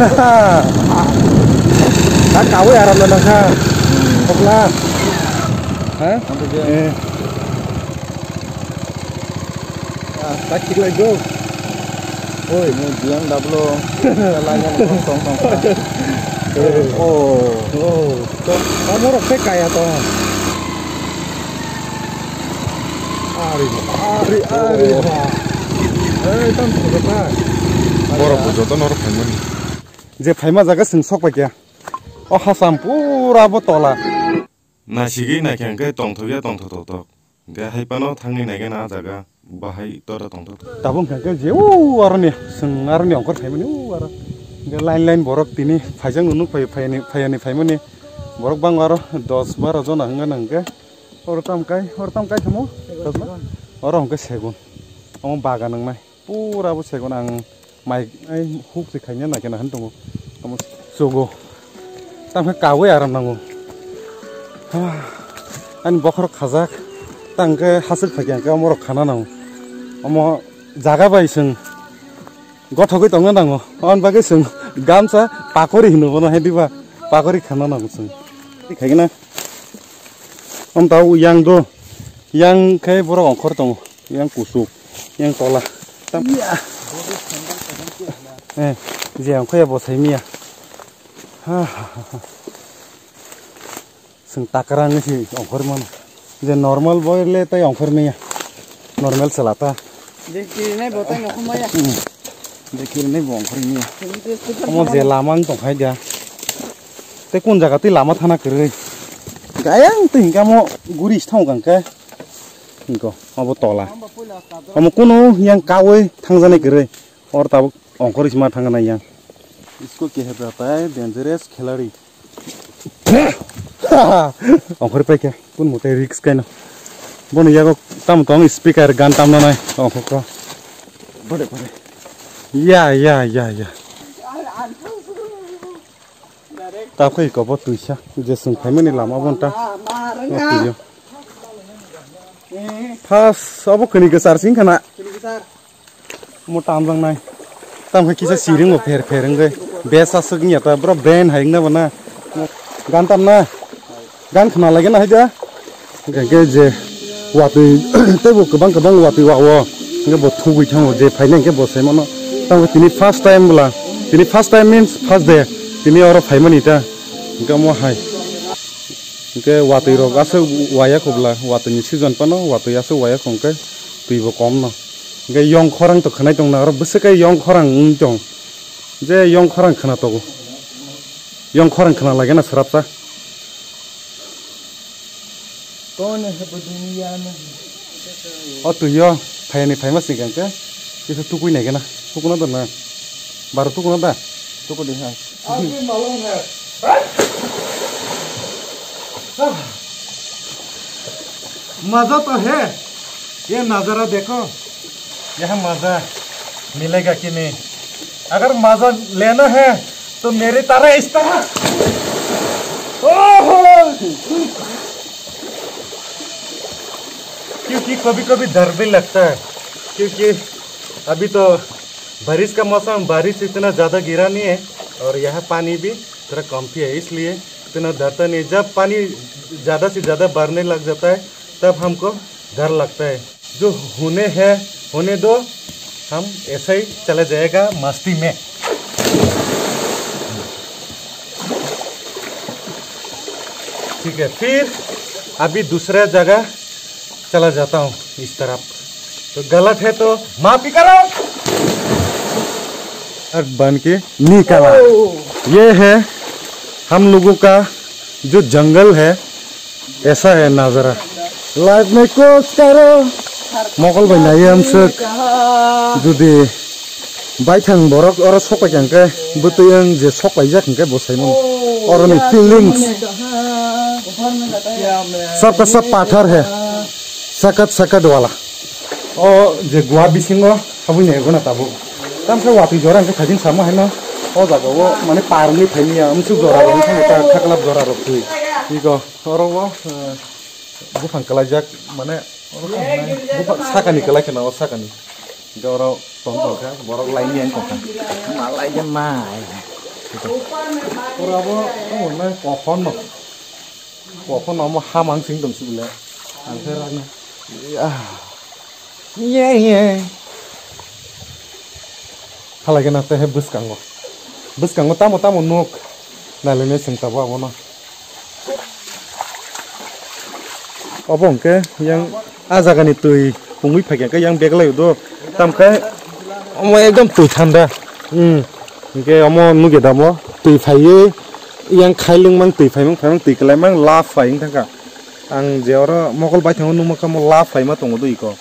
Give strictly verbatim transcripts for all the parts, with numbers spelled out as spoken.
Ta kawi aram na nangkha. Kokla. Ha? Ang to je. Eh. Ah, ta khiklai go. Oi, ni B M W. Lanya ni tong tong. Oh. Oh. To, amorok se kaya to. Ari, ari, ari. Ei, tam khujata. Borok bo joto norok phaimani. Je phaima jaga chwng sok pai kha. O hasam pura bo tola. Nasigwi naikha hwnkhe tongthokya tongthok tok tok. Hwnkhe hai phano thangni naikhe na jaga bahai tora tongthok tok. Tabuk hwnkhe je o aroni chwng aroni ongkhor phaimani o aro. Hwnkhe line line borok tini phaijak nunu phai phayani phayani phaimani. Borok bang aro dos baro jona hwnga nang hwnkhe. Oro tam kai, oro tam kai thamo? Oro hwnkhe segun. Omo bagan wngnai. Pura bo segun ang mai ai huk se khaina na kena han tongo. Omo chogo. Tam khe kawi aram nango. Ani bokhorok khajak. Tang khe hasik phai khe ang khe omo rok khana nango. Omo jaga bai chwng gothogwi tongna nango. Aboni bagwi chwng gamsa pakori hino bono hai diba? Pakori khana nango chwng. Khaigena. Om tau yang do. Yang khe borok ongkhor tongo. Yang kusuk. Yang tola. Tam- Eh, je ongkhor ya bo sai miya. Ha, ha, ha, ha. Chwng takarang si ongkhor mano. Je normal boy le tai ongkhor miya. Normal chalata. Je kirinai bo tai nokho maya. Hmm. Je kirinai bo ongkhor miya. Omo je lama wng tongkhai dia. Te kun jaga twi lama thana kwrwi. Gayang twi hinkhe amo guri si thang kang khe. Hinko abo tola. Omo kunu yang kawi thangjanai kwrwi. Or tabuk ongkhor isma thangna yang. Isko kehta hai dangerous khiladi. Ongkhor paikha, kun mote risk kaino. Bono yago tamo tong speaker gan tamna nai ongkhor ko. Bade, bade. Ya, ya, ya, ya. Takhoi kobo tuisa, je chwng phaimani lama bonta. O tuyo. First, obo khini kwchar sing khana. Mo tamjak nai. Tam khe kisa siring bo pher pher wngwi. Bes aswk wngya ta. Bro brain hai wngna bo na. Gan tam na. Gan khna lagi na hai da. Hwnkhe je watwi teibo kwbang kwbang watwi wa o. Hwnkhe bo thugwi thango je phaina hwnkhe bo sai mano. Tam khe tini first time bwla. Tini first time means first day. Tini oro phaimani ta. Hwnkhe omo hai. Hwnkhe watwi rok aswk waya khobla, watwi ni season phano watwi aswk waya khong khe twi bo kom no. Hwnkhe yong khorang to khwnai tong na, oro bwswk khe yong khorang wng tong. Je yong khorang khwna togo. Yong khorang khwna lage na swrapsa. O twi o phaiyani phaima sini khe kisa tukui nai gana. Tukuna da na. Baro tukuna da. Tukudi ha. मजा तो है, ये नजारा देखो, यहाँ मजा मिलेगा कि नहीं? अगर मजा लेना है तो मेरी तरह इस तरह, ओहो! क्योंकि कभी-कभी डर भी लगता है, क्योंकि अभी तो बारिश का मौसम, बारिश इतना ज़्यादा गिरा नहीं है और यहाँ पानी भी थोड़ा कम ही है, इसलिए इतना डरता नहीं। जब पानी ज़्यादा से ज़्यादा बढ़ने लग जाता है, तब हमको डर लगता है। जो होने है, होने दो, हम ऐसे ही चला जाएगा मस्ती में। ठीक है, फिर अभी दूसरा जगह चला जाता हूँ इस तरफ। तो गलत है तो माफी करो। बन के निकला। ये है हम लोगों का जो जंगल है, ऐसा है नजारा। Life में कुछ करो। Mokol bai nai ang swk. Judi baithang borok oro sok pai kha hwnkhe bwtwi ang je sok paijak hwnkhe bo saimano. Oroni feelings. Sabka sab pathar hai. Sakat sakat wala. O je gua bisingo habwi nai gona tabuk. Tamsa watwi jora hwnkhe khaijing samo haino. O jaga o mane par wngwi phaimya, amsuk jora rok wngkha, khaklap jora rok thwi. Iko oro o, eh, buphang kwlaijak, mane oro kha hwnai, buphang sakani kwlai kheno, o sakani. Hwnkhe oro tong tong kha, borok laini ang tong kha. Ma lai khe nai. Pura bo tongmani kophon no. Kophon no mo hamang sing tong sibile. Ang khe ragna. Ya. Ye, ye. Halai gana te he bwskango. Bwskango tamo tamo nuk. Nalene sing tabo abono. Obo hwnkhe yang a jagani twi pungwi phaikha khe yang beglai do. Tamkhe omo ekdom twi thanda. Hmm. Hwnkhe omo nugwi damo twi phaiwi yang khailwng mang twi phaimang phaimang twi kwlai mang la phai wng thangkha. Ang je oro mokol baithang nukma khe omo la phaima tongo do iko.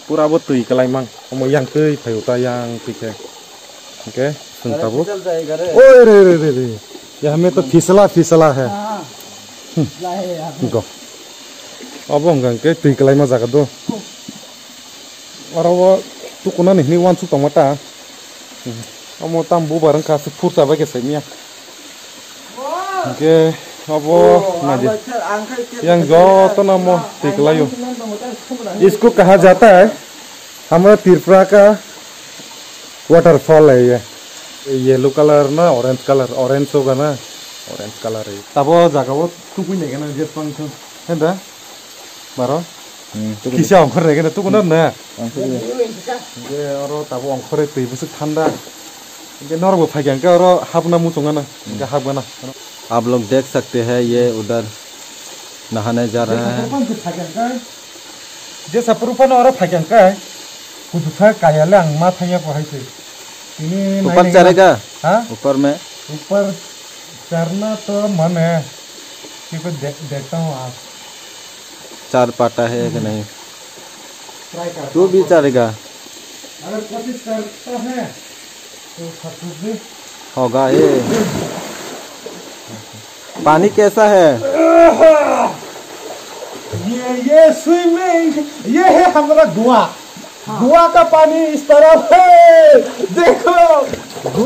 Pura bo twi kwlai mang omo yang twi phai uta yang twi khe. Hwnkhe. Sung tabuk. Oi, re, re, re, re. Yaha me to phisala, phisala hai. Hmm. Go. Obo hwnkha hwnkhe twi kwlaima jaga do. Oro o tukunani hwnwi uansuk tongma ta. Hmm. Omo tam bubar wngkha, aswk phursa bai khe saimya. Hwnkhe obo naidi. Yang jotono omo twi kwlaio. Isko kaha jata hai? Hamara Tripura ka waterfall hai ye. Yellow color na orange color, orange hoga na, orange color hai. Tabo jaga o tukui nai gana jet pang thang. Henda? Baro? Hmm, tukui. Kisa ongkhor nai gana tukuna na? Ongkhor ya. Ye oro tabo ongkhor twi bwswk thanda. Hwnkhe norok bo phaikha hwnkhe oro hapna muchung gana, hwnkhe hap gana. आप लोग देख सकते हैं, ये उधर नहाने जा रहा है। Jesa puru phano oro phaikha hwnkhe, kuchukha kaya le ang ma thangya bo hai se. Tini ऊपर nai nai चढ़ेगा? हाँ? ऊपर में? ऊपर चढ़ना तो मन है, कि पे दे-, देखता हूँ आज। चार पाटा है कि नहीं? Try करता तू भी हूँ। चढ़ेगा? अगर कोशिश करता है, तो सब कुछ भी होगा ये। पानी कैसा है? ये, ये स्विमिंग, ये है हमारा गोवा। हाँ। गोवा का पानी इस तरह है, देखो,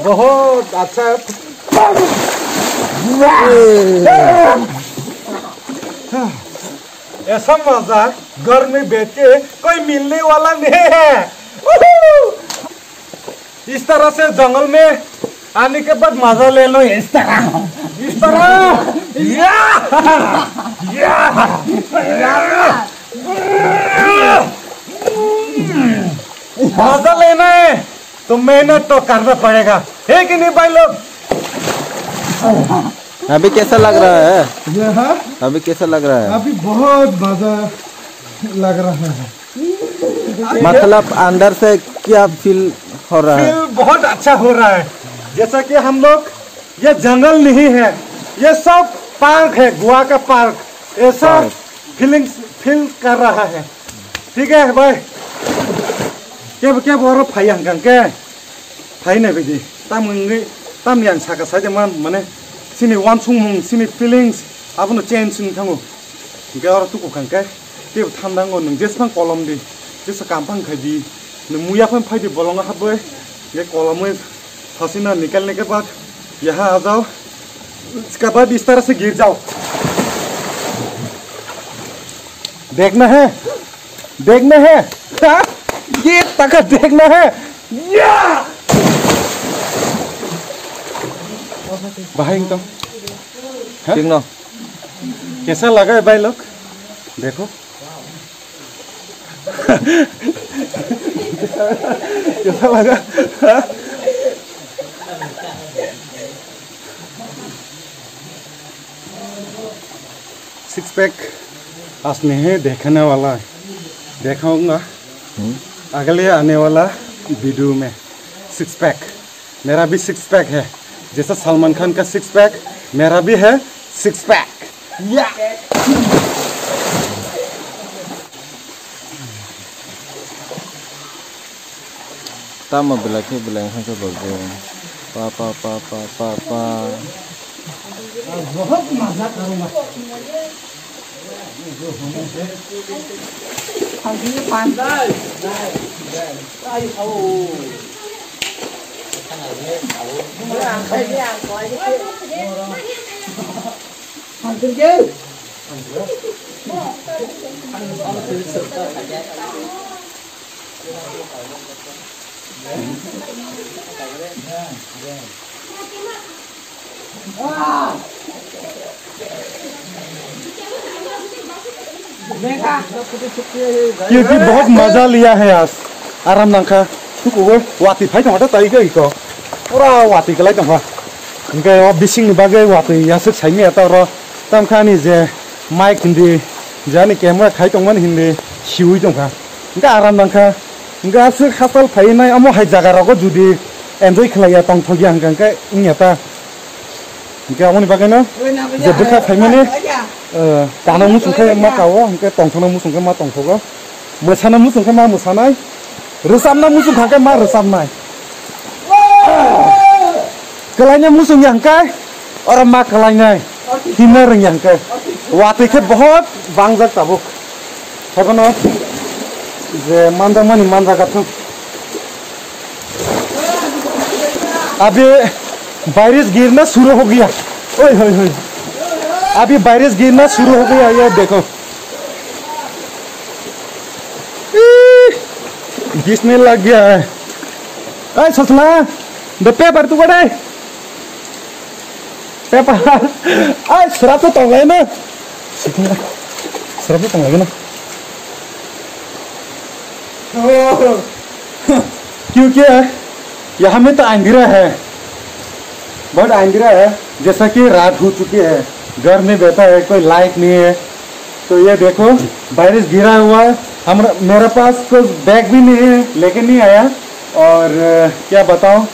बहुत अच्छा। ऐसा मजा गर्मी बैठ के कोई मिलने वाला नहीं है। इस तरह से जंगल में आने के बाद मजा ले लो, इस तरह, इस तरह। या! या! या! मजा लेना है तो मेहनत तो करना पड़ेगा, है कि नहीं भाई लोग? अभी कैसा लग रहा है? ये, हाँ? अभी कैसा लग रहा है? अभी बहुत मजा लग रहा है। मतलब अंदर से क्या फील हो रहा है? फील बहुत अच्छा हो रहा है। जैसा कि हम लोग ये जंगल नहीं है, ये सब पार्क है, गोवा का पार्क। ऐसा पार्क। फीलिंग्स फील कर रहा है। ठीक है भाई, kebo kebo oro phai ang kang khe. Phai nai bidi. Tam wngwi, tam yang saka sai de man, mane, chini uansukmung, chini feelings, abono change wng thango. Hingke oro tuku kang khe, tei thandango nwng jesphang kolom di, jesa kampang khai di, nwng muya phang phai di bolongo habwi, hingke kolomwi sasina nikal nikal bak, yaha ajao, iska bad is tarah se gir jao. Dekhna hai. देखना है? हाँ? ये तक देखना है? या! भाई तो, हाँ? ठीक ना? कैसा लगा है भाई लोग? देखो। कैसा लगा? हाँ? सिक्स पैक आज नहीं देखने वाला है, देखाऊंगा। हम्म। अगले आने वाला वीडियो में सिक्स पैक, मेरा भी सिक्स पैक है, जैसा सलमान खान का सिक्स पैक, मेरा भी है सिक्स पैक। या। Tamo belai khe belai wngkha khe bo. Pa, pa, pa, pa, pa, pa. क्योंकि बहुत मजा लिया है आज। Aram nangkha. Tukugo watwi phai tongkha tai iko. Pura watwi kwlai tongkha. Hwnkhe o bisingni bagwi watwi yaswk saimaya ta oro. Tamkha ani je mic hindi, je ani camera khai tongmani hindi siwi tongkha. Hwnkhe aram nangkha. Hwnkhe aswk hachal phaiwi nai omo hai jaga rogo judi enjoy khlaiya tongthokya hwnkha hwnkhe wngya ta. Hwnkhe aboni bagwino je bwkha phaimani, eh, kana muchung khe ma kao, hwnkhe tongthokna muchung khe ma tongthogo, mwsana muchung khe ma mwsanai, rwchapna muchung kha khe ma rwchapnai. Kwlaina muchung ya hwnkhe oro ma kwlainai, himna rwngya hwnkhe watwi khe bohot bangjak tabuk. Haiphano je manjakmani manjak athung. अभी बारिश गिरना शुरू हो गया। ओए होए होए। अभी बारिश गिरना शुरू हो गया, ये देखो। ईह, गिसने लग गया है। ओए ससला, the paper tu kade? Paper. Ai, serap tu tong lai na. Serap tu tong lai na. क्योंकि यहाँ में तो अंधेरा है, बहुत अंधेरा है, जैसा कि रात हो चुकी है, घर में बैठा है, कोई लाइट नहीं है। तो ये देखो, बारिश गिरा हुआ है, हम, मेरे पास कुछ बैग भी नहीं है, लेके नहीं आया। और, अ, क्या बताऊं,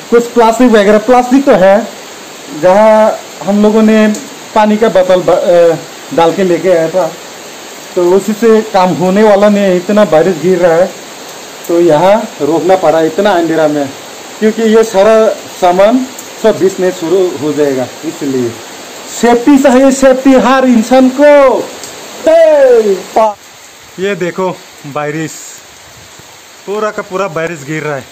कुछ प्लास्टिक वगैरह, प्लास्टिक तो है, जहाँ हम लोगों ने पानी का बोतल ब-, अ, डाल के लेके आया था, तो उसी से काम होने वाला नहीं है, इतना बारिश गिर रहा है, तो यहाँ रोकना पड़ा इतना अंधेरा में, क्योंकि ये सारा सामान सब भीसने शुरू हो जाएगा, इसलिए सेफ्टी चाहिए, सेफ्टी हर इंसान को। हे, पा- ये देखो, बारिश, पूरा का पूरा बारिश गिर रहा है।